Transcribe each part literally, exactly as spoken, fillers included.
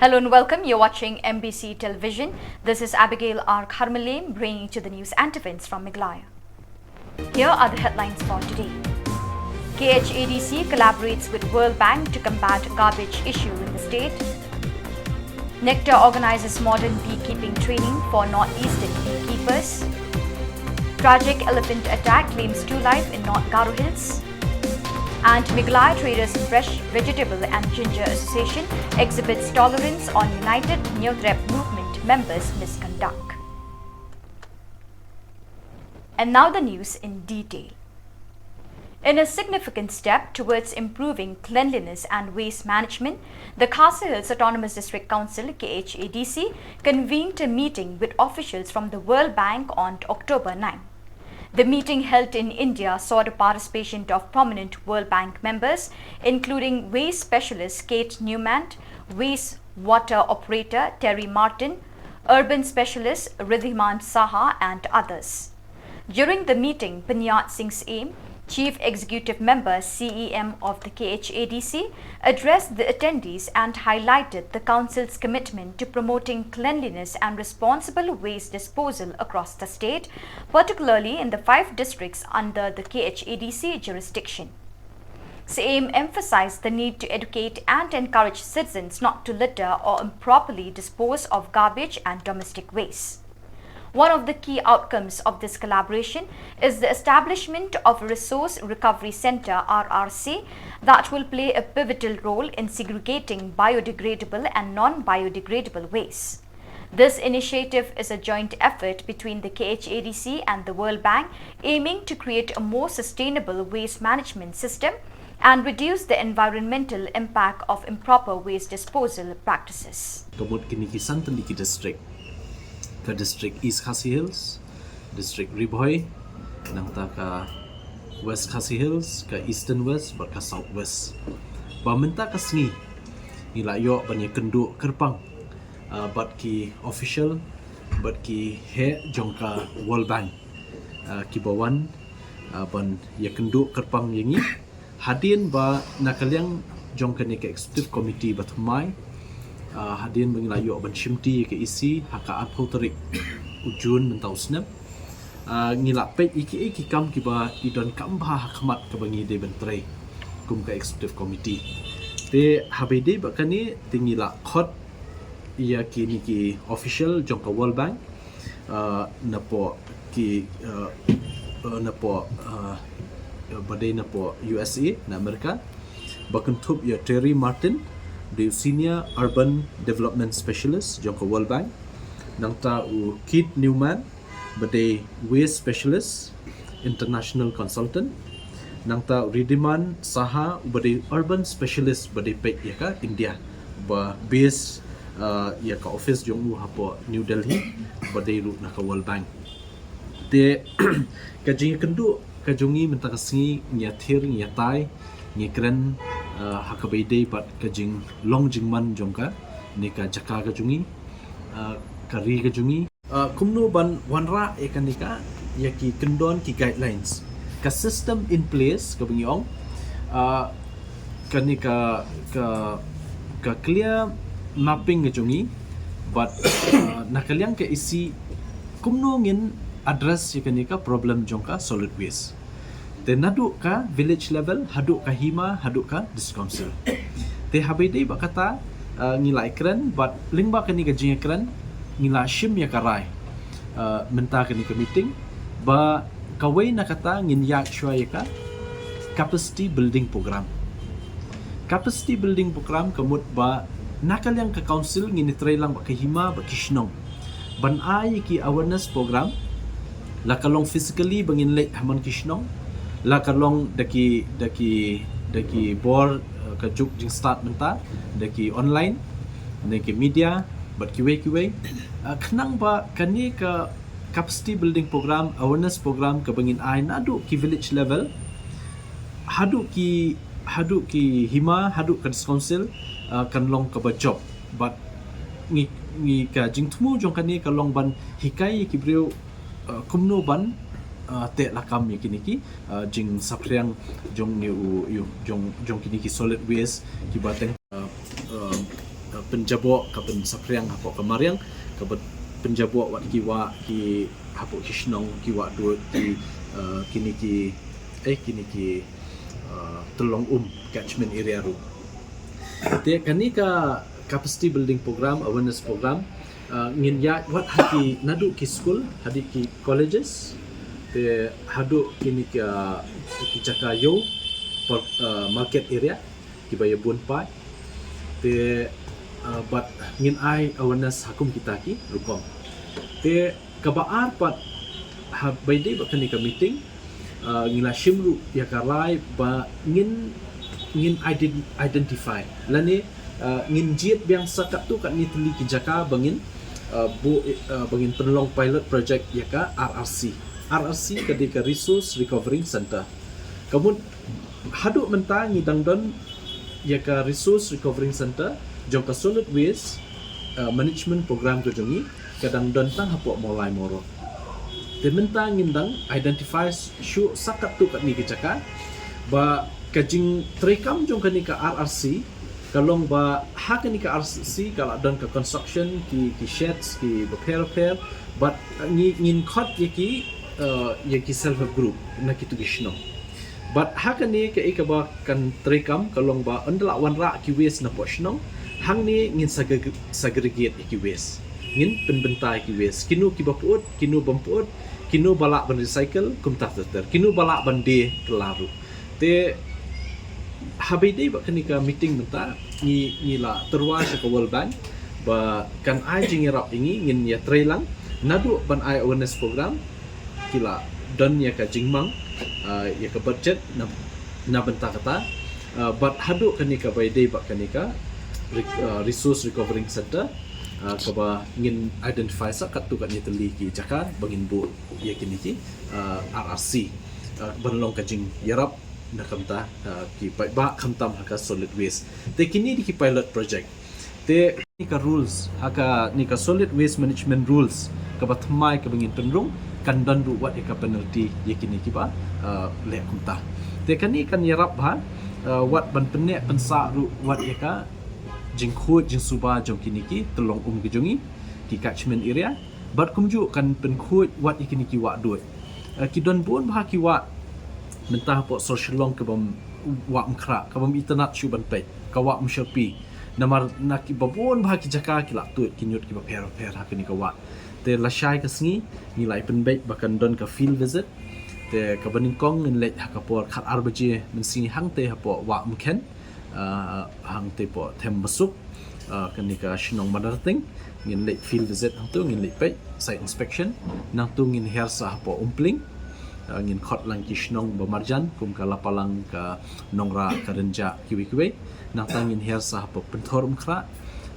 Hello and welcome. You're watching M B C Television. This is Abigail R Kharmilem bringing to the news and events from Meghalaya. Here are the headlines for today. K H A D C collaborates with World Bank to combat garbage issue in the state. Nectar organizes modern beekeeping training for northeastern beekeepers. Tragic elephant attack claims two life in North Garo Hills. And Meghalaya Traders Fresh Vegetable and Ginger Association exhibits tolerance on United Newtrep Movement members' misconduct. And now the news in detail. In a significant step towards improving cleanliness and waste management, the Khasi Hills Autonomous District Council, K H A D C, convened a meeting with officials from the World Bank on October nine. The meeting held in India saw the participation of prominent World Bank members, including waste specialist Kate Newman, waste water operator Terry Martin, urban specialist Ridhiman Saha, and others. During the meeting, Panyat Singh Syiem, Chief Executive Member, C E M of the K H A D C, addressed the attendees and highlighted the Council's commitment to promoting cleanliness and responsible waste disposal across the state, particularly in the five districts under the K H A D C jurisdiction. Syiem emphasized the need to educate and encourage citizens not to litter or improperly dispose of garbage and domestic waste. One of the key outcomes of this collaboration is the establishment of a Resource Recovery Center, R R C, that will play a pivotal role in segregating biodegradable and non-biodegradable waste. This initiative is a joint effort between the K H A D C and the World Bank, aiming to create a more sustainable waste management system and reduce the environmental impact of improper waste disposal practices. Ka mut kine ki san tylli ki district, ka district East Khasi Hills, district Ri Bhoi, nangta ka West Khasi Hills, ka Eastern West bad ka South West. Ba mynta ka sngi ngi la ïoh ban ïakynduh kyrpang, ah, bad ki official, bad ki heh jong ka World Bank, ah, kiba wan, ah, ban ïakynduh kyrpang ïa ngi. Hadien ba na ka liang jong kane ka executive committee ba thymmai, ah, hadien ba ngi la ïoh ban shimti ïa ka E C ha ka arphew tarik u June mynta u snem, ah, ngi la peit ïa kiei ki kam kiba i donkam bha ha khmat kaba ngi dei ban trei kum ka executive committee. Te haba ïadei bad kane te ngi la khot ïa kine ki official jong ka World Bank, ah, napoh ki, ah, ah, napoh, ah, ba dei napoh U S A, na Amerika. Ba kynthup ïa Terry Martin, ba dei u Senior Urban Development Specialist jong ka World Bank. Nangta u Kate Newman, ba dei Waste Specialist, International Consultant. Nangta u Ridhiman Saha, ba dei Urban Specialist, ba dei peit ïa ka India, ba base, ah, ïa ka office jong u hapoh New Delhi, ba dei ruh na ka World Bank. Te ka jingïakynduh ka jong ngi mynta ka sngi, ngi ïathir, ngi ïatai, ngi kren, ah, ha kaba ïadei bad ka jinglong jingman jong kane ka jaka ka jong ngi, ah, ka ri ka jong ngi. Ah, kumno ban wanrah ïa kane ka, ïa ki kyndon ki guidelines, ka system in place kaba ngi ong, ah, kane ka, ka, ka clear mapping ka jong ngi, bad, ah, na ka liang ka E C kumno ngin address ïa kane ka problem jong ka solid waste. Te naduh ka village level, haduh ka hima, haduh ka district council. Te haba ïadei bad kata, ah, ngi la ïakren, bad lyngba kane ka jingïakren ngi la shim ïa ka rai, ah, mynta kane ka meeting, ba kawei na kata ngin ïaid shuwa ïa ka capacity building program. Capacity building program ka mut ba na ka liang ka council ngin ïatrei lang bad ka hima bad ki shnong ban ai ki awareness program, la ka long physically ba ngin leit ha man ki shnong, la ka long da ki, da ki, da ki bor, eh, ka juk jingstad mynta, da ki online, da ki media bad kiwei kiwei. Ah, khnang ba kane ka capacity building program, awareness program kaba ngin ai naduh ki village level haduh ki, haduh ki hima, haduh ka district council, ah, kan long kaba jop. Bad ngi, ngi ka jingthmu jong kane ka long ban hikai ïa ki briew, ah, kumno ban, ah, teh lakam ïa kine ki, ah, jingsaphriang jong ne u, u, jong, jong kine ki solid waste kiba teng, ah, ah, ah, pynjaboh, ka pynsaphriang hapoh ka mariang, ka pynjaboh wat ki wah ki hapoh ki shnong, ki wah duh, ki, eh, kine ki, eh, kine ki, eh, tyllong um, catchment area ruh. Te kane ka capacity building program, awareness program, eh, ngin ïaid wat ha ki, naduh ki skul, haduh ki colleges, te haduh kine ki, ki jaka ïew, por-, eh, market area, kiba ïa bun paid. Te, eh, bad ngin ai awareness ha kum kita ki rukom. Te kaba ar pat, haba ïadei bad kane ka meeting, eh, ngi la shim ruh ïa ka rai ba ngin, ngin ident-, identify lane, eh, ngin jied biang sa katto katne tylli ki jaka ba ngin, eh, buh, eh, ba ngin pynlong pilot project ïa ka R R C. R R C ka dei ka Resource Recovering Center. Ka mut haduh mynta ngi dang don ïa ka Resource Recovering Center jong ka Solid Waste, eh, Management Program ka jong ngi, ka dang don tang hapoh Mawlai Mawroh. Te mynta ngin dang identify shuh sa katto katne ki jaka ba ka jingtreikam jong kane ka R R C ka long ba ha kane ka R R C ka la don ka construction, ki, ki sheds, ki bapher bapher, bad ngi, ngin khot ïa ki, eh, ïa ki self help group na kitu ki shnong. Bad ha kane kaei kaba kan treikam ka long ba ynda la wanrah ki waste napoh shnong, hangne ngin segre-, segregate ïa ki waste. Ngin pynbynta ïa ki waste. Kino kiba pyut, kino bym pyut, kino ba lah ban recycle, kumta ter ter. Kino ba lah ban die kylla ruh. Te haba ïadei bad kane ka meeting mynta, ngi, ngi la tyrwa sha ka World Bank ba kan ai jingïarap ïa ngi, ngin ïatreilang naduh ban ai awareness program, ki la don ïa ka jingmang, ah, ïa ka budget na, na bynta kata, ah, bad haduh kane kaba ïadei bad kane ka re-, ah, Resource Recovering Center, ah, kaba ngin identify sa katto katne tylli ki jaka ba ngin buh ïa kine ki, ah, R R C, ah, ban long ka jingïarap na ka bynta, ah, ki paidbah khamtam ha ka solid waste. Te kine dei ki pilot project. Te kane ka rules, ha kane ka Solid Waste Management Rules, kaba thymmai kaba ngin pynrung, kan don ruh wat ïa ka penalty ïa kine kiba, ah, leh kumta. Te kane kan ïarap bha, ah, wat ban pynneh pynsah ruh wat ïa ka jingkhuid jingsuba jong kine ki tyllong um ki jong ngi, ki catchment area, bad kumjuh kan pynkhuid wat ïa kine ki wah duh. Ah, ki don bun bha ki wah mynta hapoh sor Shillong, kaba ym, wah Umkhrah, kaba ym itynnad shuh ban peit, ka wah Umsherpi. Namar na kiba bun bha ki jaka ki la tuid ki ñiut kiba pher pher ha kane ka wah. Te lashai ka sngi ngi la ïa pynbeit ba kan don ka field visit. Te kaba nyngkong ngin leit ha ka por khat ar baje mynsngi hangtei hapoh wah Umkhen, ah, hangtei hapoh Thembasuk, ah, kane ka shnong Bandarting. Ngin leit field visit hangto, ngin leit peit site inspection. Nangto ngin her sa hapoh Umpling, ah, ngin khot lang ki shnong ba marjan kum ka Lapalang, ka Nongrah, ka Rynjah, kiwei kiwei. Nangta ngin her sa hapoh Pynthor Umkhrah.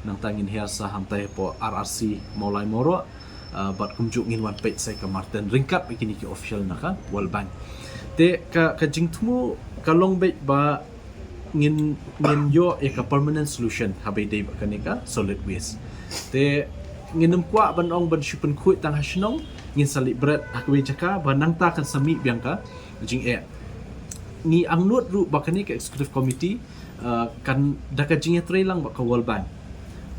Nangta ngin her sa hangtei hapoh R R C Mawlai Mawroh. Ah, bad kumjuh ngin wan peit sa ïa ka Marten ryngkat bad kine ki official na ka World Bank. Te ka, ka jingthmu ka long beit ba ngin, ngin ïoh ïa ka permanent solution haba ïadei bad kane ka solid waste. Te ngin ym kwah ban ong ban shu pynkhuid tang ha shnong, ngin sa leit bret ha kawei jaka ba nangta kan sa mih biang ka jingeh. Ngi angnud ruh ba kane ka executive committee, ah, kan da ka jingïatreilang bad ka World Bank.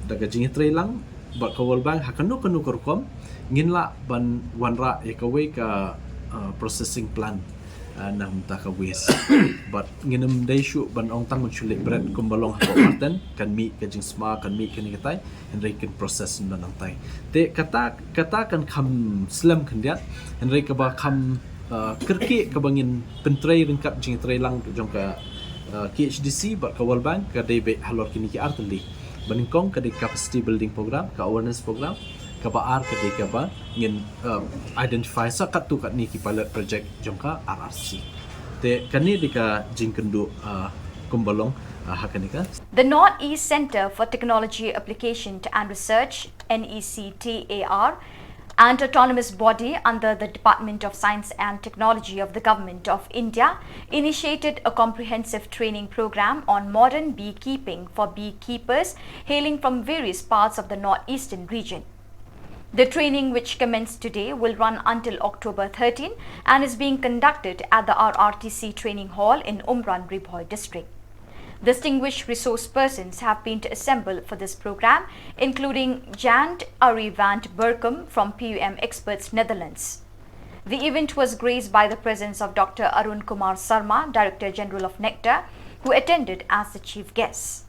Da ka jingïatreilang bad ka World Bank ha kano kano ka rukom ngin lah ban wanrah ïa kawei ka, ah, processing plant, ah, na bynta ka waste. Bad ngin ym dei shuh ban ong tang ban shu leit bret kumba long hapoh Marten, kan mih ka jingsma, kan mih kane katai, hynrei kin process na nangtai. Te kata, kata kan kham slem khyndiat, hynrei kaba kham, ah, kyrkieh kaba ngin pyntrei ryngkat jingtreilang jong ka, ah, K H D C bad ka World Bank ka dei beit halor kine ki ar tylli. Ba nyngkong ka dei capacity building program, ka awareness program, kaba ar ka dei kaba ngin, ah, identify sa katto katne ki pilot project jong ka R R C. Te kane dei ka jingkynduh, ah, kumba long, ah, ha kane ka. The Northeast Centre for Technology Application and Research, NECTAR, and autonomous body under the Department of Science and Technology of the Government of India initiated a comprehensive training program on modern beekeeping for beekeepers hailing from various parts of the northeastern region. The training, which commenced today, will run until October thirteen and is being conducted at the R R T C training hall in Umran, Ri Bhoi district. Distinguished resource persons have been to assemble for this program, including Jant Ari van Burkum from P U M Experts Netherlands. The event was graced by the presence of Doctor Arun Kumar Sarma, Director General of nectar, who attended as the chief guest.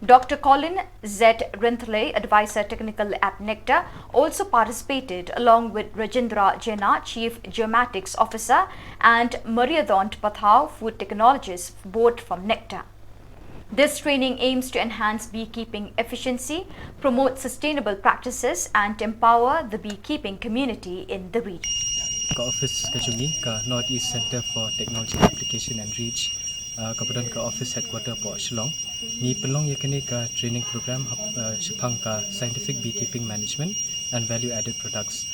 Doctor Colin Z Rinthley, Advisor Technical at nectar, also participated, along with Rajendra Jena, Chief Geomatics Officer, and Mariadont Pathau, Food Technologist, both from nectar. This training aims to enhance beekeeping efficiency, promote sustainable practices, and empower the beekeeping community in the region. Ka office ka jong ngi ka North East Centre for Technology Application and Reach, uh, kaba don ka office headquarter hapoh Shillong. Ngi pynlong ïa kane ka training program hap, uh, shaphang ka Scientific Beekeeping Management and Value Added Products.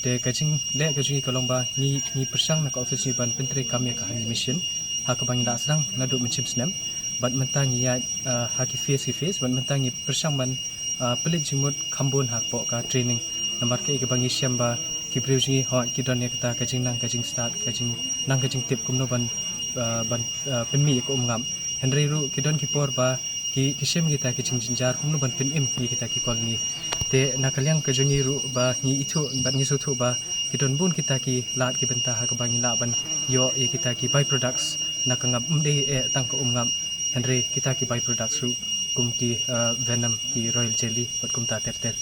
Te ka jingleh ka jong ngi ka long ba ngi, ngi pyrshang na ka office ngi ban pyntreikam ïa ka Honey Mission ha kaba ngi la sdang naduh mynshem snem. Bad mynta ngi ïa, ah, ha ki phase ki phase, bad mynta ngi pyrshang ban, ah, pynleit jingmut kham bun hapoh ka training. Namar kaei kaba ngi shem ba ki briew jong ngi hooid ki don ïa kata ka jingnang ka jingstad, ka jingnang ka jingtip kumno ban, ah, ban, ah, pynmih ïa ka um ngap. Hynrei ruh ki don ki por ba ki, ki shem kita ki jingjynjar kumno ban pynim ïa kita ki colony. Te na ka liang ka jong ngi ruh ba ngi ithuh bad ngi sngewthuh ba ki don bun kita ki lad ki bynta ha kaba ngi lah ban ïoh ïa kita ki by-products na ka ngap, ym dei eh tang ka um ngap, hynrei kita ki by-products ruh kum ki, uh, venom, ki royal jelly bad kumta ter ter.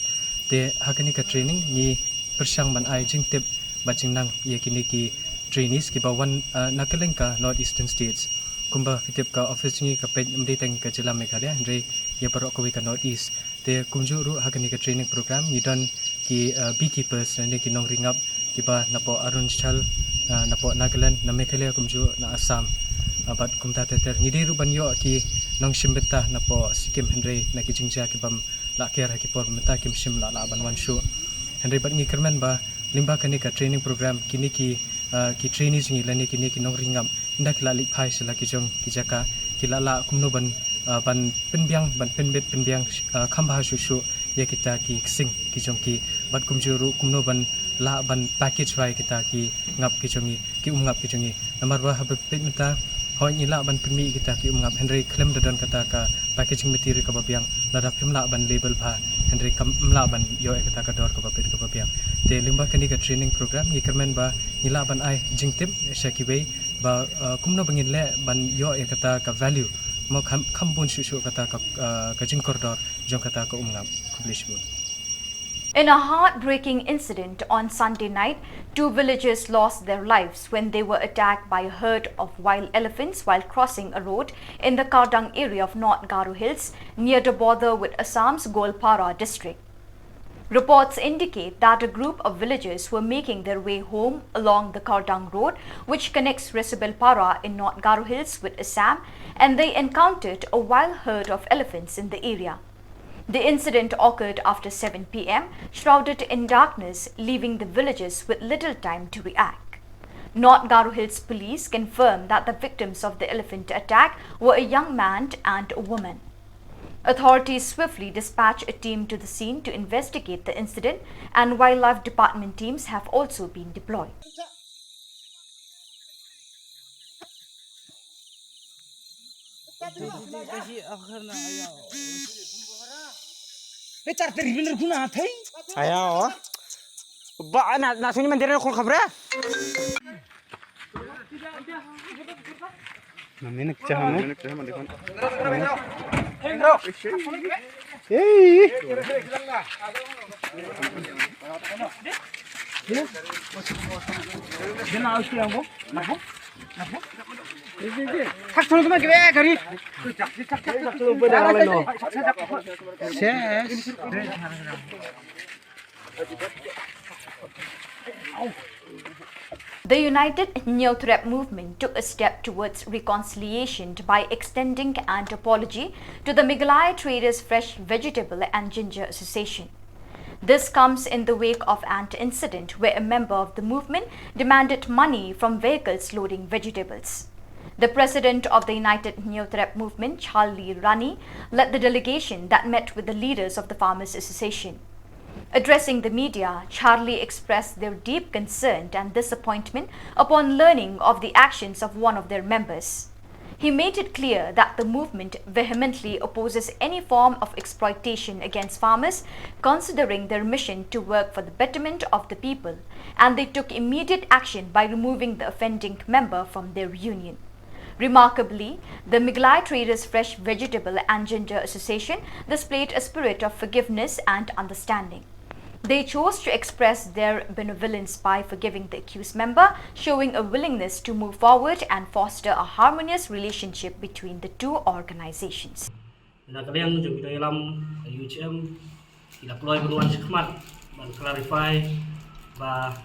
Te ha kane ka training ngi pyrshang ban ai jingtip bad jingnang ïa kine ki trainees kiba wan, uh, na kylleng ka North Eastern States. Kumba phi tip ka office jong ngi ka peit ym dei tang ïa ka jylla Meghalaya hynrei ïa baroh kawei ka North East. Te kumjuh ruh ha kane ka training program ngi don ki, uh, beekeepers lane ki nongri ngap kiba napoh Arunachal, uh, napoh Nagaland, na Meghalaya kumjuh na Assam. Uh, bad kumta ter ter ngi dei ruh ban ïoh ki nongshim bynta napoh Sikkim hynrei na ki jingjia kibym lah kiar ha ki por mynta kim shym lah lah ban wan shuh. Hynrei bad ngi kyrmen ba lyngba kane ka training program kine ki, uh, ki trainees jong ngi lane kine ki nongri ngap ynda ki la leit phai sha la ki jong ki jaka ki la lah kumno ban, ah, ban pynbiang, ban pynbit pynbiang, ah, kham bha shuh shuh ïa kita ki ksing ki jong ki bad kumjuh ruh kumno ban lah ban package wai kita ki ngap ki jong ngi, ki um ngap ki jong ngi. Namar ba haba peit mynta hooid ngi lah ban pynmih kita ki um ngap hynrei khlem da don kata ka packaging material kaba biang, lada phim lah ban label bha hynrei kam, ym lah ban ïoh ïa kata ka dor kaba peit kaba biang. Te lyngba kane ka training program ngi kyrmen ba ngi lah ban ai jingtip sha kiwei ba, uh, kumno ba ngin leh ban ïoh ïa kata ka value, mo kham, kham bun shuh shuh kata ka, uh, ka jingkordor jong kata ka um ngap. Khublei shibun. In a heartbreaking incident on Sunday night, two villagers lost their lives when they were attacked by a herd of wild elephants while crossing a road in the Khardang area of North Garo Hills, near the border with Assam's Goalpara district. Reports indicate that a group of villagers were making their way home along the Khardang Road, which connects Resubelpara in North Garo Hills with Assam, and they encountered a wild herd of elephants in the area. The incident occurred after seven p m, shrouded in darkness, leaving the villagers with little time to react. North Garo Hills Police confirmed that the victims of the elephant attack were a young man and a woman. Authorities swiftly dispatched a team to the scene to investigate the incident, and wildlife department teams have also been deployed. Aya, oh. Ba, na, na suni mandiri na khun khabra. Na minik chaham, eh? Hey. Thak thong tuma kibe gari. Ses. The United Hynñiewtrep movement took a step towards reconciliation by extending an apology to the Meghalaya Traders Fresh Vegetable and Ginger Association. This comes in the wake of an incident where a member of the movement demanded money from vehicles loading vegetables. The president of the United Hynñiewtrep movement, Charlie Rani, led the delegation that met with the leaders of the Farmers Association. Addressing the media, Charlie expressed their deep concern and disappointment upon learning of the actions of one of their members. He made it clear that the movement vehemently opposes any form of exploitation against farmers, considering their mission to work for the betterment of the people, and they took immediate action by removing the offending member from their union. Remarkably, the Meghalaya Traders Fresh Vegetable and Ginger Association displayed a spirit of forgiveness and understanding. They chose to express their benevolence by forgiving the accused member, showing a willingness to move forward and foster a harmonious relationship between the two organizations. Na ka liang jong ki nongïalam ka U H M, ki la kloi ban wan shakhmat ban clarify ba,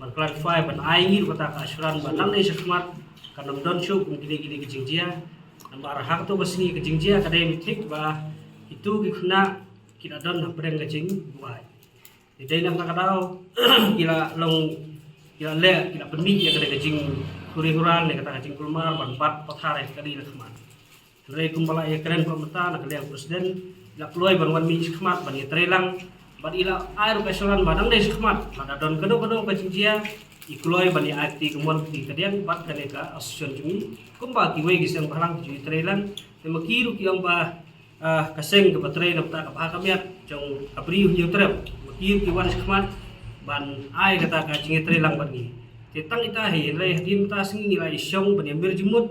ban clarify, ban ai ngi ruh kata ka assurance ba nangne shakhmat kan ym don shuh kum kine kine ki jingjia. Namar ha kato ka sngi ka jingjia ka dei thik ba kitu ki khynnah ki la don hapdeng ka jingbuaid. Te dei na kata ka daw ki la long, ki la leh, ki la pynmih ïa kata ka jingkhuri khural ne kata ka jingkulmar ban bat pathar ïa ka kali na khmat. Hynrei kumba la ïakren pat mynta na ka liang president, i la kloi ban wan mih shakhmat ban ïatreilang, bad i la ai ruh ka assurance ba nangne shakhmat lada don kano kano ka jingjia, i kloi ban ïa ai kti kamon kti kadiang bad kane ka association jong ngi. Kumba kiwei ki seng bhalang ki ju ïatreilang, te ma ki ruh ki ong ba, ah, ka seng kaba trei na bynta ka bha ka miat jong ka Bri u Hynñiewtrep, ma ki ruh ki wan shakhmat ban ai kata ka jingïatreilang bad ngi. Te tang ita hi, hynrei hadien mynta sngi ngi la ïashong ban ïamir jingmut,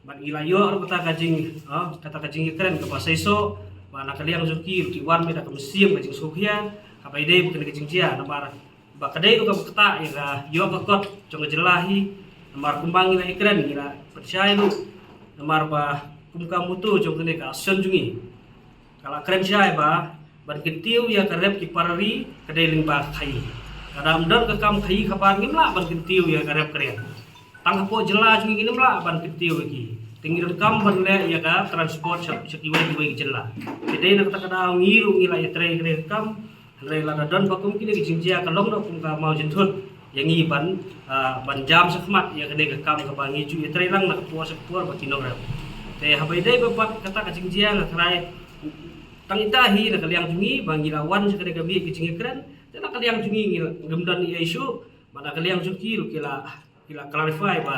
bad ngi la ïoh ruh kata ka jing, ah, kata ka jingïakren kaba seisoh ba na ka liang jong ki ruh ki wan beit da ka mynsiem ka jingsngewkhia, haba ïadei bad kane ka jingjia, namar ba ka dei ruh kaba ktah ïa ka ïoh ka kot jong ka jylla hi, namar kumba ngi la ïakren ngi la pynshai ruh, namar ba kum ka motto jong kane ka association jong ngi ka la kren shai ba ban kyntiew ïa ka rep ki para ri ka dei lyngba ka khaïi. Lada ym don ka kam khaïi khabar ngim lah ban kyntiew ïa ka rep ka riang. Tang hapoh jylla jong ngi ngim lah ban kyntiew ïa ki. Te ngi donkam ban leh ïa ka transport sha, sha kiwei kiwei ki jylla. Te dei na kata ka daw ngi ruh ngi la ïatrei kane ka kam. Hynrei lada don ba kum kine ki jingjia ka long noh kum ka mawjynthut ïa ngi ban, ah, ban jam shakhmat ïa kane ka kam kaba ngi ju ïatreilang na ka por sha ka por bad ki nongrep. Te haba ïadei bad kata ka jingjia nga tharai tang ita hi na ka liang jong ngi ba ngi la wan sha kane ka bynta ka jingïakren. Te na ka liang jong ngi ngi la, ngim don ïa issue, bad na ka liang jong ki ruh ki la, ki la clarify ba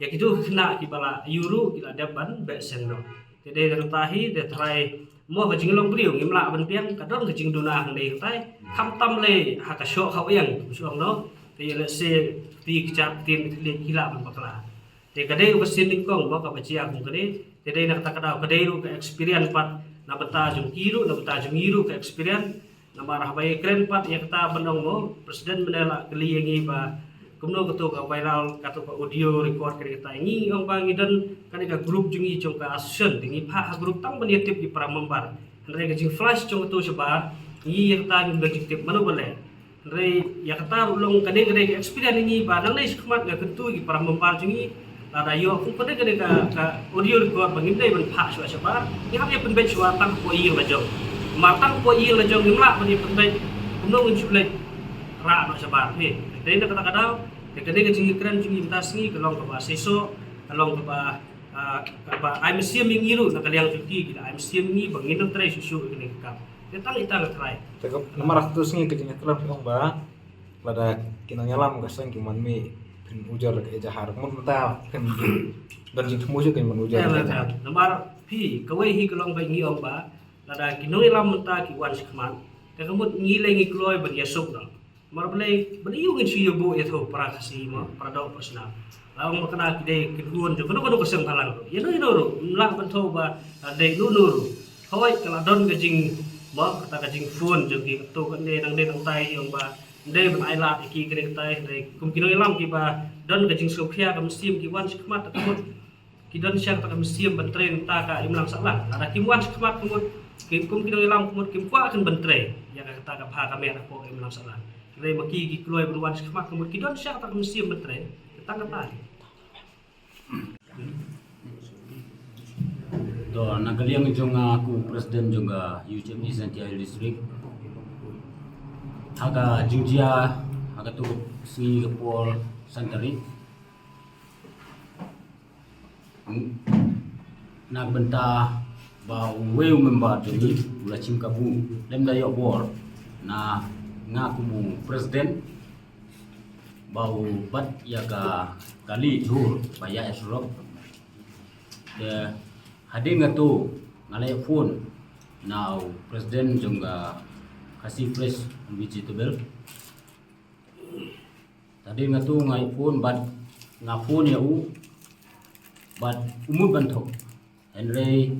ïa kitu ki khynnah kiba la ïoh ruh ki la dep ban beh seng noh. Te dei na kata hi te tharai mo ka jinglong briew ngim lah ban biang, ka don ka jingduna hangne hantai. Khamtam lei ha ka shoh ka weng, ka shoh no. Te ïa lehse kti kjat ktien kti lei ki lah ban bakla. Te ka dei ruh ka sien nyngkong mo kaba jia kum kane. Te dei na kata ka daw ka dei ruh ka experience pat na bynta jong ki ruh, na bynta jong ngi ruh ka experience. Namar haba ïakren pat ïa kata ban ong mo, president mynne la kylli ïa ngi ba kumno kato ka viral, kato ka audio record kane kata, ngi ong ba ngi don kane ka group jong ngi jong ka association, te ngi phah ha group tang ban ïatip ki para member. Hynrei ka jingflash jong kato shabar, ngi ïa kata ngim don jingtip mano ba leh. Hynrei ïa kata ruh long kane kane ka experience ïa ngi ba nangne shakhmat nga kyntu ïa ki para member jong ngi, lada ïoh kum kane kane ka, ka audio record ba ngim dei ban phah shuwa shabar, ngi hap ïa pynbeit shuwa tang hapoh ïing la jong. Namar tang hapoh ïing la jong ngim lah ban ïa pynbeit kumno ngin shu leit rah noh shabar. Te dei na kata ka daw te kane ka jingïakren jong ngi mynta sngi ka long kaba seisoh, ka long kaba, ah, kaba ai mynsiem ïa ngi ruh na ka liang jong ki, ki la ai mynsiem ïa ngi ba ngin ym trei shuh shuh ïa kane ka kam. Te tang ita nga tharai. Te ka namar tu sngi ka jingïakren ka long ba lada ki nongïalam ka seng kim wan mih phin ujor ka ejahar, ka mut mynta phin don jingthmu shuh ka man ujor ka ejahar. Namar phi kawei hi ka long ba ngi ong ba lada ki nongïalam mynta ki wan shakhmat, te ka mut ngi lei ngi kloi ban ïasuk noh. Namar balei, balei ïa ngin shu ïa buh ïa thaw para Khasi mo, para doh para snam. La ong ba kane ki dei ki khun jong kano kano ka seng bhalang ruh. Ïa no ïa no ruh, ym lah ban thaw ba, ah, dei no no ruh. Hooid ka la don ka jing, mo, kata ka jingphone jong ki, to ka dei nang dei nang tai ïa ong ba dei ban ai lad ïa ki kane katai, hynrei kum ki nongïalam kiba don ka jingsngewkhia ka mynsiem ki wan shakhmat, ka mut ki don sha kata ka mynsiem ban trei na kata ka imlang sahlang. Lada kim wan shakhmat ka mut, ki, kum ki nongïalam ka mut kim kwah kin ban trei ïa kata ka bha ka miat hapoh ka imlang sahlang. Hynrei ma ki ki kloi ban wan shakhmat ka mut ki don sha kata ka mynsiem ban trei. Tang kata. To, na ka liang jong nga kum u president jong ka U H M East Jaintia Hills District, ha ka jingjia ha kato ka sngi ka por san tarik, na ka bynta ba uwei u member jong ngi u la shim kabu, lem da ïoh bor na nga kum u president ba u bat ïa ka kali jhur ba ïaid surok. Te hadien nga to nga la phone na u president jong ka Khasi Fresh and Vegetable. Hadien nga to nga phone bad nga phone ïa u bad u mut ban thok. Hynrei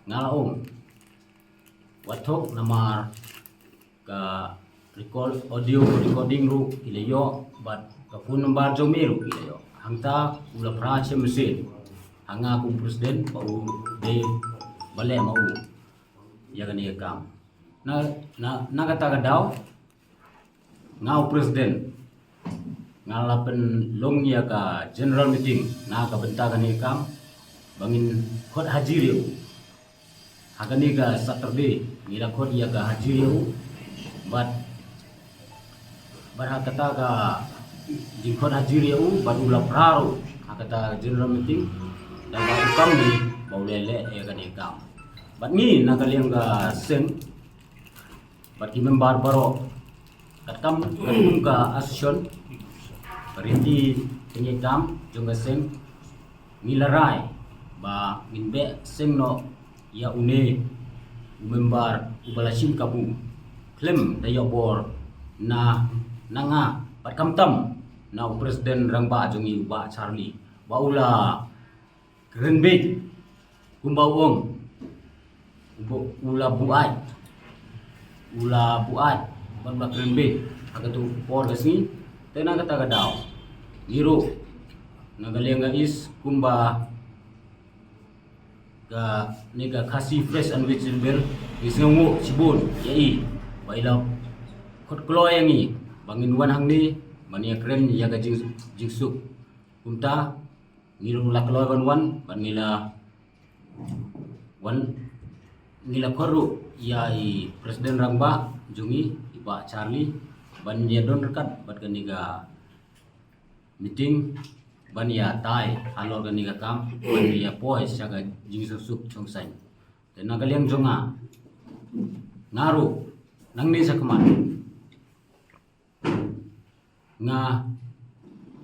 nga la ong wat thok namar ka record, audio recording ruh ki la ïoh bad ka phone number jong me ruh ki la ïoh. Hangta u la phra sha machine ha nga kum president ba u dei ba leh ma u ïa kane ka kam. Na, na, na kata ka daw nga u president nga la pynlong ïa ka general meeting na ka bynta kane ka kam ba ngin khot hajir ïa u. Ha kane ka Saturday ngi la khot ïa ka hajir ïa u bad bad ha kata ka jingkhot hajir ïa u bad u la phra ruh ha kata general meeting da ba u kam ni ba u leh leh ïa kane ka kam. Bad ngi na ka liang ka seng bad ki member baroh katkam ka association ka riti kane ka kam jong ka seng ngi la rai ba ngin beh seng noh ïa une u member uba la shim kabu khlem da ïoh bor na, na nga bad khamtam na u president rangbah jong ngi u Bah Charlie ba u la kren beit kumba u ong u la buaid u la buaid bad u la kren beit ha katu por ka sngi. Te na kata ka daw ngi ruh na ka liang ka East kumba kane ka Khasi Fresh and Vegetable ngi sngewnguh shibun ïa i ba i la khot kloi ïa ngi ba ngin wan hangne ban ïa kren ïa ka jing, jingsuk. Kumta ngi ruh la kloi ban wan bad ngi la wan ngi la khot ruh ïa i president rangbah jong ngi i Bah Charlie ban ïa don ryngkat bad kane ka meeting ban ïa tai halor kane ka kam ban ïa poi sha ka jingsuk suk chongsaiñ. Te na ka liang jong nga nga ruh nangne sha khmat nga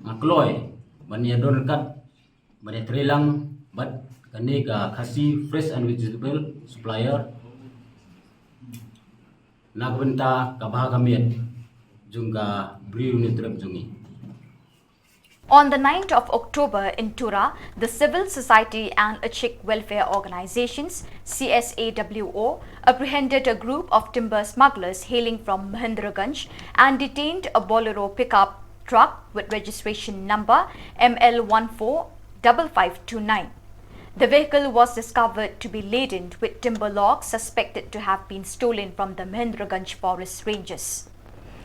nga kloi ban ïa don ryngkat ban ïa trei lang bad kane ka Khasi Fresh and Vegetable Supplier na ka bynta ka bha ka miat jong ka briew ne trep jong ngi. On the ninth of October in Tura, the Civil Society and Achik Welfare Organizations, C S A W O, apprehended a group of timber smugglers hailing from Mahendraganj and detained a Bolero pickup truck with registration number M L one four double five two nine. The vehicle was discovered to be laden with timber logs suspected to have been stolen from the Mahendraganj forest ranges.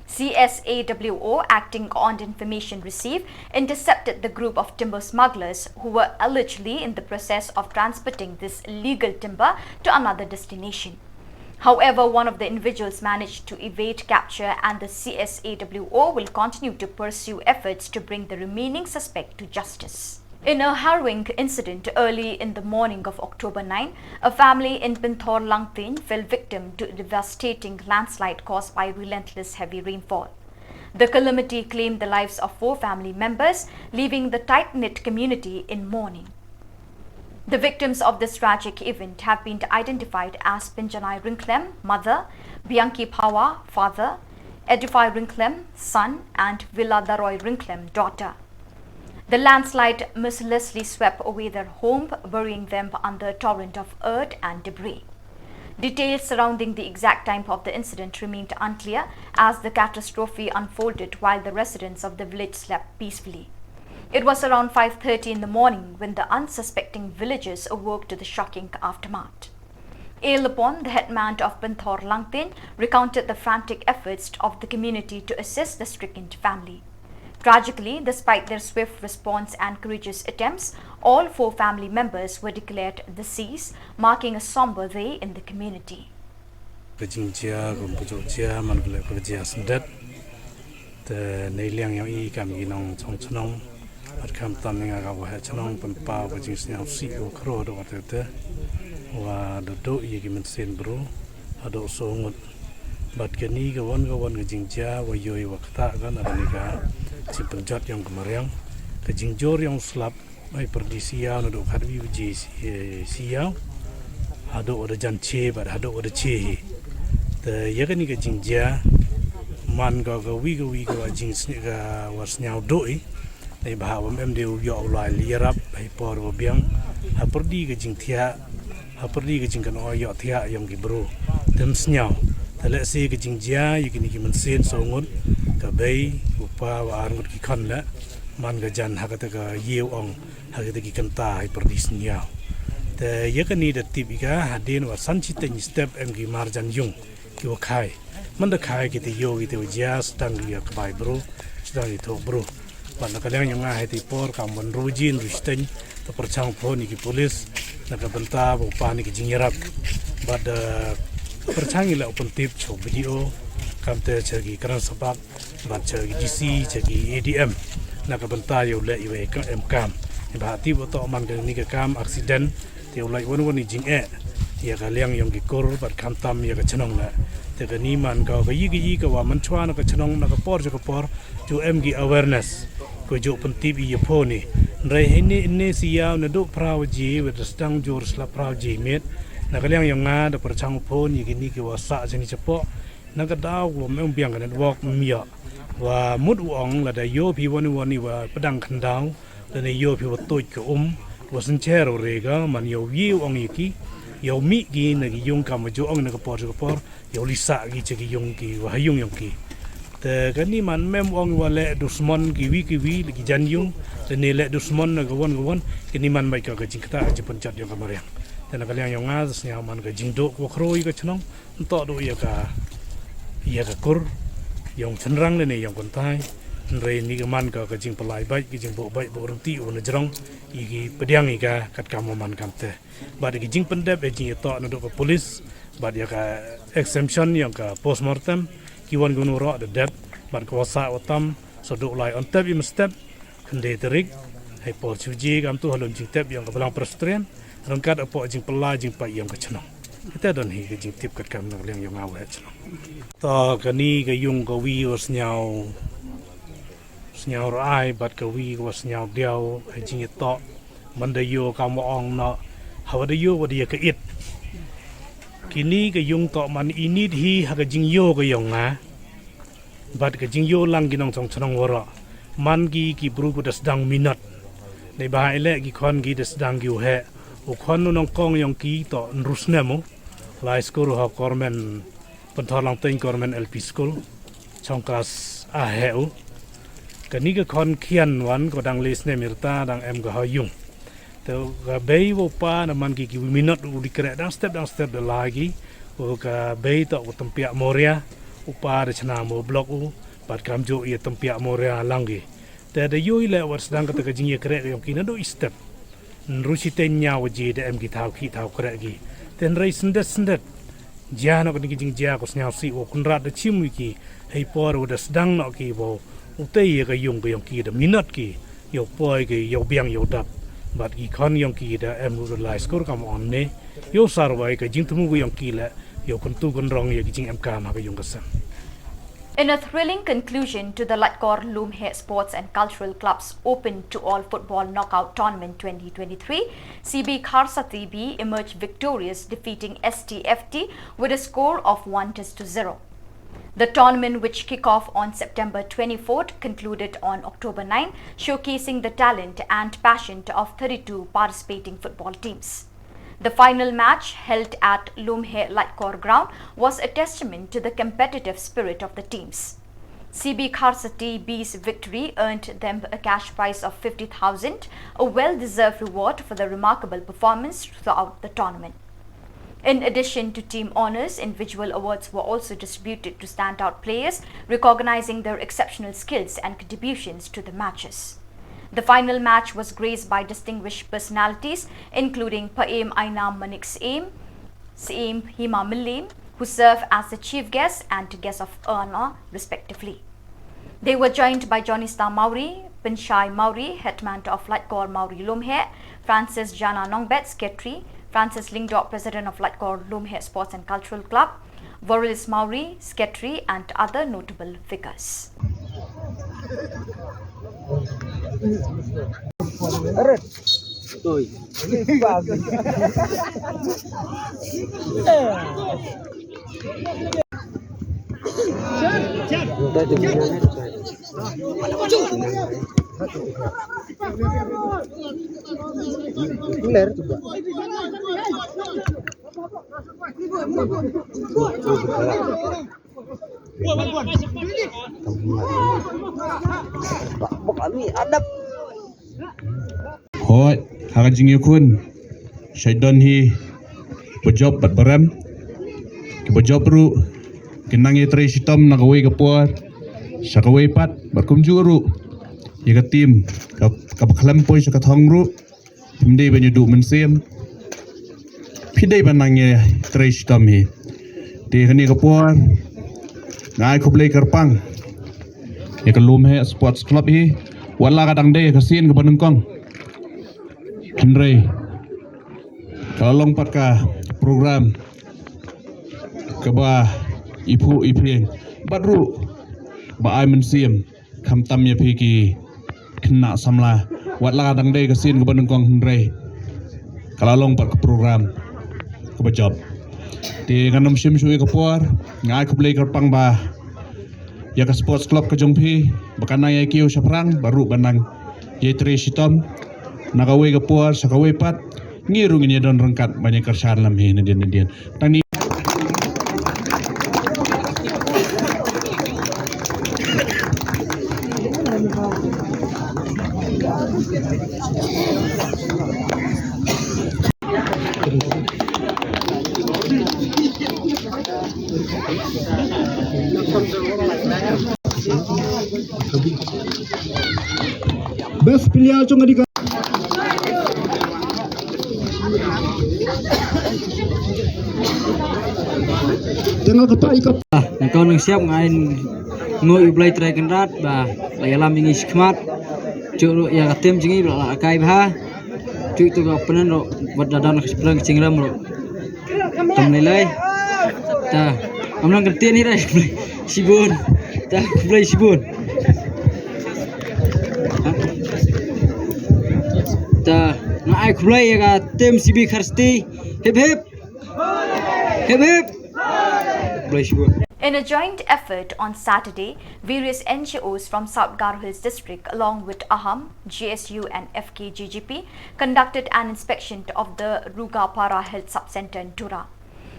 C S A W O, acting on information received, intercepted the group of timber smugglers who were allegedly in the process of transporting this illegal timber to another destination. However, one of the individuals managed to evade capture, and the C S A W O will continue to pursue efforts to bring the remaining suspect to justice. In a harrowing incident early in the morning of October nine, a family in Pynthorlangtien fell victim to a devastating landslide caused by relentless heavy rainfall. The calamity claimed the lives of four family members, leaving the tight-knit community in mourning. The victims of this tragic event have been identified as Pinjanai Ringkhlem, mother, Bianchi Phawa, father, Edify Ringkhlem, son, and Vila Daroi Ringkhlem, daughter. The landslide mercilessly swept away their home, burying them under a torrent of earth and debris. Details surrounding the exact time of the incident remained unclear as the catastrophe unfolded while the residents of the village slept peacefully. It was around five thirty in the morning when the unsuspecting villagers awoke to the shocking aftermath. Ailapon, the headman of Pynthorlangtien, recounted the frantic efforts of the community to assist the stricken family. Tragically, despite their swift response and courageous attempts, all four family members were declared deceased, marking a somber day in the community. Ka jingjia kum ka jok jia man ka leh ka jia syndet. Te nei liang ïa i kam i nong chong chnong. At kam tam nga ka waheh chnong pynpaw ka jingsngew sih ko khro do ka te te. Wa do do i ki mynsiem bru. Ado so ngut. Bad kani ka wan ka wan ka jingjia wa yoi wa kata kan ada ni ka jingpynjot yong ka mariang. Ka jingjor yong slap Hei pyrdi siaw naduh khatwi baje siaw haduh wada jan che bad haduh wada che hi. Te ïa kane ka jingjia man ka kawi kawi ka wa jingsngi ka wa sniaw duh i. Nei ba ha wam em de u ïoh u lai ïarap hei por wa biang ha pyrdi ka jingthiah ha pyrdi ka jingkan o ïoh thiah ïong ki bru. Tem sniaw te leh si ka jingjia ïa kine ki mynsiem saw ngut ka bei u pa wa ar ngut ki khon leh man ka jan ha kata ka ïew ong ha kata ki kynta hei pyrdi sniaw. Te ïa kane da tip i ka hadien wa san chiteng step em ki marjan yung ki wa khai man da khai ki te ïoh ki te wa jia stang ki ïa ka bai bru stang ki thok bru. Bad na ka liang ïong nga hei te por kam wan ru jin ru chiteng te pyrchang phone ïa ki polis na ka bynta ba u pa ni ki jingïarap. Bad pyrchang ïa la u pyntip chok video kam te cha ki kran sabak bad cha ki D C cha ki A D M na ka bynta ïa u leh ïa u em kam. Ïa ba ti ba to man ka ni ka kam accident te u lai wan wan i jing eh ïa ka liang ïong ki kur bad kam tam ïa ka chnong na. Te ka ni man ka ka yi ka yi ka wa man chwa na ka chnong na ka por cha ka por ju em ki awareness ko ju pyntip ïa pho ni. Nrai hini ni si ïa na du phraw ji wet stang jur sla phraw ji mit na ka liang ïong nga da pyrchang pho ni ki ni ki wa sa cha ni cha po. Na ka daw wa mem biang ka network mia wa mut u ong lada ïoh phi wan wan i wa pedang khandau lane ïoh phi wa tuj ka um wa syncher u re ka man ïoh wi u ong ïa ki ïoh mi ki na ki yung kam wa ju ong na ka por ka por ïoh li sa ki cha ki yung ki wa ha yung ïong ki. Te ka ni man mem ong wa leh dusmon ki wi ki wi ki jan yung lane leh dusmon na ka wan ka wan ka ni man mai ka ka jingkata ka jingpynjat ïong ka mariang. Te na ka liang ïong nga sñiaw man ka jingduk wa khroi ka chnong. Ntok du ïa ka ïa ka kur ïong chynrang ne ïong kyntai. Nrei ni ka man ka ka jingpalai bait ka jingbuh bait buh rynti u na jrong ïa ki pdiang ïa ka kat kam man kam te. Bad ïa ki jingpyndep ïa jingïatok na dok ka polis bad ïa ka exemption ïong ka postmortem ki wan gunu roh da dep bad ka wasa watam sa duk lai on tep ïa mestep. Khynde tarik hei por chuji kam tu halom jingtep ïong ka balang prestren rangkat apo jingpala jingpai ïong ka chnong. Kita don hi ka jingtip kat kam na liang ïong awe chnong. To kani ka yung ka wi wa sñiaw sñiaw rai bad ka wi wa sñiaw diaw hei jingïatok man da yo kam wa ong no hawa da yo wa da ya ka it. Kini ka yung to man init hi ha ka jingyo ka yong nga. Bad ka jingyo lang ki nongchong chnong wara man ki ki bru ku da sdang minot. Nei ba ile ki khon ki da sdang ki u he u khon u nongkong yong ki to nru snem u lai skur ha kormen pynthor lang teng kormen L P school chong klas a he u. Kani ka khon khian wan ko dang le snem irta dang em ka ha yung. Te ka bei wa pa na man ki ki minot u di kre dang step dang step da la ki u ka bei to u tempiak moria u pa da chna mo blok u bad kam jo ïa tempiak moria lang ki. Te da yoi le wat sdang ka te ka jing ïa kre yong ki na do i step. Nru chi te nya wa ji da em ki thaw ki thaw kre ki. Te nrei sendet sendet. Jia no ka ni ki jing jia ko sñiaw si wa kunrat da chim wi ki hei por wa da sdang no ki wa u te ïa ka yung ka yong ki da minot ki. Yow poi ki yow biang yow dap bad ki khon yong ki da em u lai skur kam on ne yow sarwai ka jingthmu ki yong ki le yow kuntu kunrong ïa ki jingem kam ha ka yung ka sem. In a thrilling conclusion to the Laitkor Lumheh Sports and Cultural Club's open to all football knockout tournament twenty twenty-three, C B Kharsati B emerged victorious, defeating S T F T with a score of one test to zero. The tournament, which kick off on September twenty-fourth, concluded on October ninth, showcasing the talent and passion of thirty-two participating football teams. The final match, held at Lumheh Laitkor ground, was a testament to the competitive spirit of the teams. C B Kharsati B's victory earned them a cash prize of fifty thousand, a well-deserved reward for the remarkable performance throughout the tournament. In addition to team honours, individual awards were also distributed to standout players, recognizing their exceptional skills and contributions to the matches. The final match was graced by distinguished personalities, including Paem Ainam Manik Syiem, Syiem Hima Mylliem, who serve as the chief guest and guest of honour, respectively. They were joined by Johnny Star Mawrie, Pynshai Mawrie, headman of Laitkor Mawrie Lumheh, Francis Jana Nongbet, secretary, Francis Lyngdoh, president of Laitkor Lumheh Sports and Cultural Club, Vorilis Mawrie, secretary, and other notable figures. Hooid, ha ka jingïakhun, shait don hi ba jop bad ba rem. Kiba jop ruh kin nang ïatrei shitom na kawei ka por sha kawei pat, bad kumjuh ruh ïa ka tim ka, kaba khlem poi sha ka thong ruh, phim dei ban ïa duh mynsiem, phi dei ban nang ïatrei shitom hi. Te kane ka por nga ai khublei kyrpang ïa ka Lumheh Sports Club hi, wat la ka dang dei ka sien kaba nyngkong, hynrei ka la long pat ka program kaba iphuh iphieng bad ruh ba ai mynsiem, khamtam ïa phi ki khynnah samla. Wat la ka dang dei ka sien kaba nyngkong, hynrei ka la long pat ka program kaba jop. Te ngan ym shim shuh ïa ka por, nga ai khublei kyrpang ba ïa ka sports club ka jong phi ba kan nang ïa kiew shaphrang, bad ruh ban nang ïatrei shitom na kawei ka por sha kawei pat. Ngi ruh ngin ïa don ryngkat ban ïa kyrshan lem hi nadien nadien. Tang ni. Best player jong ka dei ka. Tang ka ta i ka. Ah, nang kau nang siap ngai ngo i Blai Trai Kynrad ba la ïalam ïa ngi shikmat. Chuk ruh ïa ka tim jong ngi ba la kai bha. Chuk tu ka penen ruh bad da don ka shiplang ka chingram ruh. Tam lai lai. Ta. Am nang kertian ni rai. Shibun. Ta, Blai shibun. Ta, nga ai khublei ïa ka tim C B Kharsti. Hip hip. Hip hip. Blai shibun. In a joint effort on Saturday, various N G Os from South Garo Hills District, along with AHAM, G S U, and F K G G P, conducted an inspection of the Rugapara Health Sub-Centre in Tura.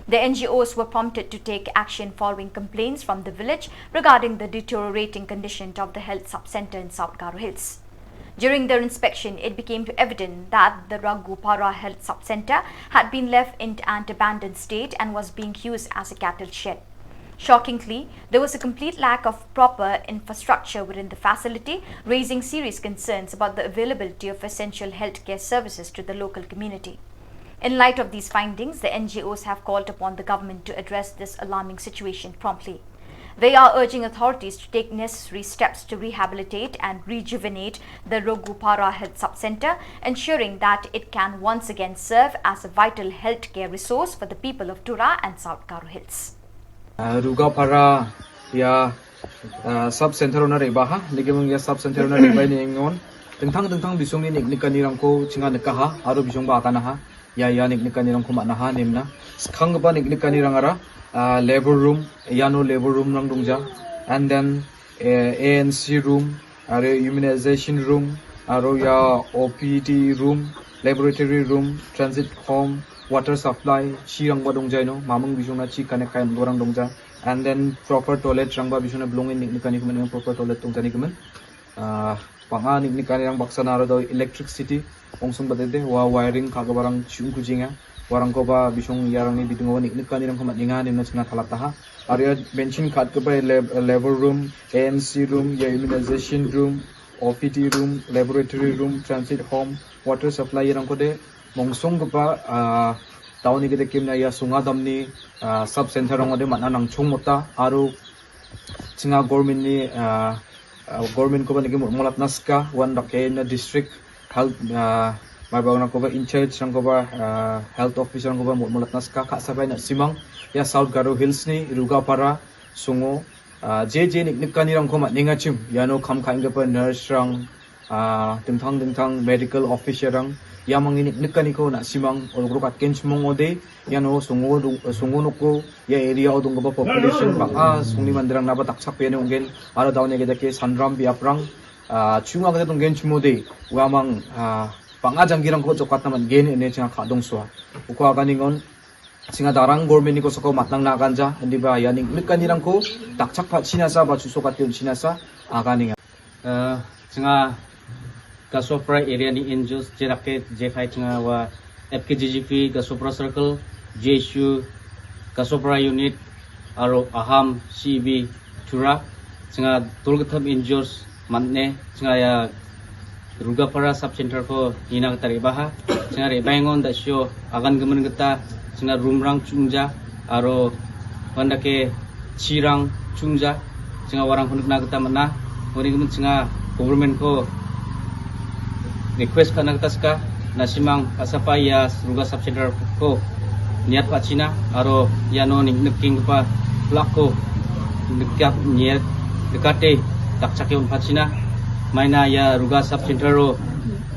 The N G Os were prompted to take action following complaints from the village regarding the deteriorating condition of the health sub-centre in South Garo Hills. During their inspection, it became evident that the Rugapara Health Sub-Centre had been left in an abandoned state and was being used as a cattle shed. Shockingly, there was a complete lack of proper infrastructure within the facility, raising serious concerns about the availability of essential healthcare services to the local community. In light of these findings, the N G Os have called upon the government to address this alarming situation promptly. They are urging authorities to take necessary steps to rehabilitate and rejuvenate the Rugapara Health Sub-Centre, ensuring that it can once again serve as a vital healthcare resource for the people of Tura and South Garo Hills. Ah, Rugapara ïa, ah, sub center ona reba ha, nigi mung ïa sub center ona reba ni ngon. Tengtang tengtang bisong ni nik nika ni rangko chinga nika ha, aro bisong ba kana ha. Ïa ïa nik nika ni rangko mana ha nimna. Sekhang ba nik nika ni rangara, ah, labor room, ïa no labor room rang dongja. And then, eh, A N C room, aro immunization room, aro ïa O P D room, laboratory room, transit home, water supply, chi rangba dongja ino, mamung bisong na chi kane kai mdorang dongja. And then proper toilet rangba bisong na belong in nik nika ni kumen proper toilet dongja ni kumen. Ah, panga nik nika ni rang baksa na aro do electricity, ongsung ba dede, wa wiring ka barang chung kujinga. Warang ko ba bisong ïa rang ni bidung wa nik nika ni rang kumat ninga ni na chingna thalat taha. Area mention kat ke ba lab-, labor room, A N C room, ïa immunization room, O P D room, laboratory room, transit home, water supply ïa rang ko de. Mongsong ke ba, ah, taun ni kita kim na ïa sunga dam ni, ah, sub center rang de mana nang chung mota, aro chinga government ni, ah, ah, government ko ba ni ki mut mulat naska, wan dak ke na district, health, ah, mai ba na ko ba in charge rang ko ba, ah, health officer rang ko ba mut mulat naska, ka sabai na simang, ïa South Garo Hills ni, Rugapara, Sungo, ah, je je nik nika ni rang ko ma ninga chim, ïa no kham kha inga pa nurse rang, Ah, dingthang dingthang medical officer rang, ïa ma ngi nik nik kani ko na simang, ol gru kat ken chmong ode, ïa no sungo du-, sungo nuko, ïa area o dung ba population ba, ah, sungni mandirang na ba takchak pe ne ungen, aro daw ne ke dake sanram bi aprang, ah, chunga ke dung gen chmode, wa mang, ah, panga jang girang ko chokat na man gen ne chang kha dong swa. Uko aga ningon, singa darang government ni ko soko matnang na ganja, ndi ba ïa ning nik kani rang ko, takchak pa china sa, ba chuso kat yon china sa, aga ninga. Eh, chinga Kasopra area ni N G Os jerak ke jekai chinga wa F K G G P Kasopra Circle, J S U Kasopra Unit, aro Aham C B Tura, chinga tulgatham N G Os manne, chinga ïa Rugapara Sub Center ko ina kata rebaha, chinga rebaingon da sio agan gemen kata, chinga rumrang chungja, aro wanda ke chirang chungja, chinga warang hunuk na kata mana, wani gemen chinga government ko request ka na kata ska, na simang ka sapa ïa Ruga Sub Center ko niat pa china, aro ïa no ning neking pa plak ko nekat niat dekate takchak yon pa china, maina ïa Ruga Sub Center ro,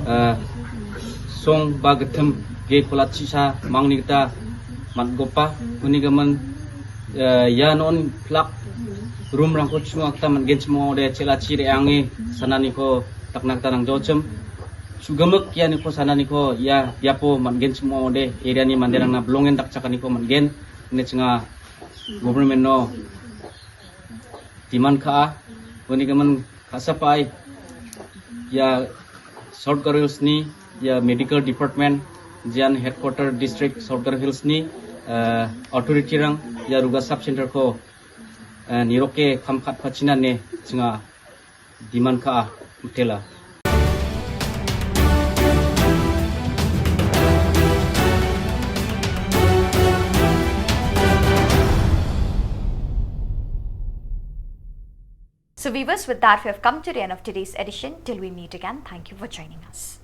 eh, song ba getem ge kolat chisa mang ni kata mat gopa, uni gaman, eh, ïa non plak rumrang ko chunga kata man gen chmo de chela chi re angi sana ni ko takna kata nang jochem. Sugamak ïa ni ko sana ni ko ïa ïa po man gen chmo de area ni mandirang na belongen dakchak ni ko man gen ne chinga government no demand ka, wani gaman ka sapai ïa South Garo Hills ni, ïa medical department, jian headquarter district South Garo Hills ni, eh, authority rang, ïa Ruga Sub Center ko, eh, niroke kham khat pa china ne chinga demand ka mutela. So viewers, with that, we have come to the end of today's edition. Till we meet again, thank you for joining us.